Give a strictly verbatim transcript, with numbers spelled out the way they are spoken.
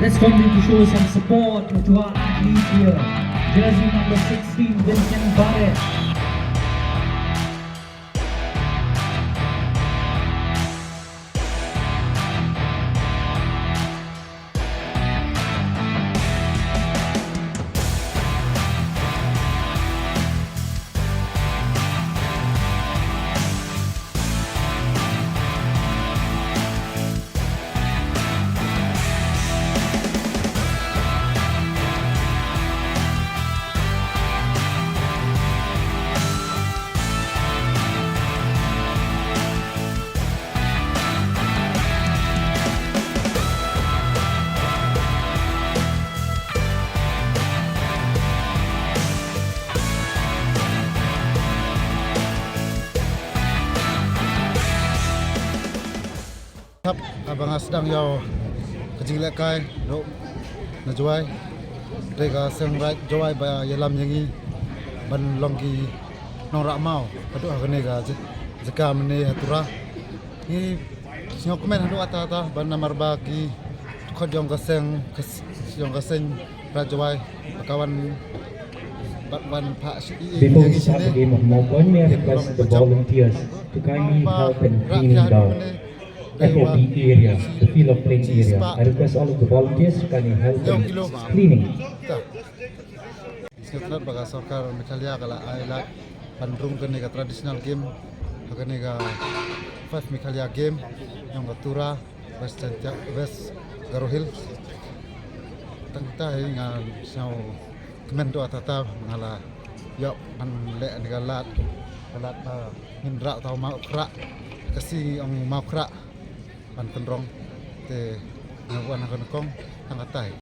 Let's continue to show some support to our athlete here. Jersey number sixteen, Vincent Barrett. Hap, haba nga sdang ïa ka jinglehkai, dok na Jowai. Dei ka seng raid Jowai ba ïalam ïa ngi ban long ki nongrah maw haduh ha kane ka jaka mynne ha Tura. Ngi sngewkmen haduh katta katta ban namar ba ki khot jong ka seng, ka s-, jong ka seng raid Jowai ba ka wan, ba wan pha shi i. Before we start the game of mow point, may I request the volunteers to kindly help in cleaning the F O P area, the field of play area. I request all of the volunteers to kindly help in cleaning. Sngewthuh ba ka sorkar Meghalaya ka la ai lad ban rung kane ka traditional game, ha kane ka Five Meghalaya Game, jong ka Tura, West Jaintia, West Garo Hills. Tang ta hi nga sngewkmen haduh katta katta nga la ïoh ban leh kane ka lad, ka lad ba ngin rah uta u maw khrah, ka sngi ong maw khrah ban pynrong. Te nga wan ha ka nyngkong tang katta hi.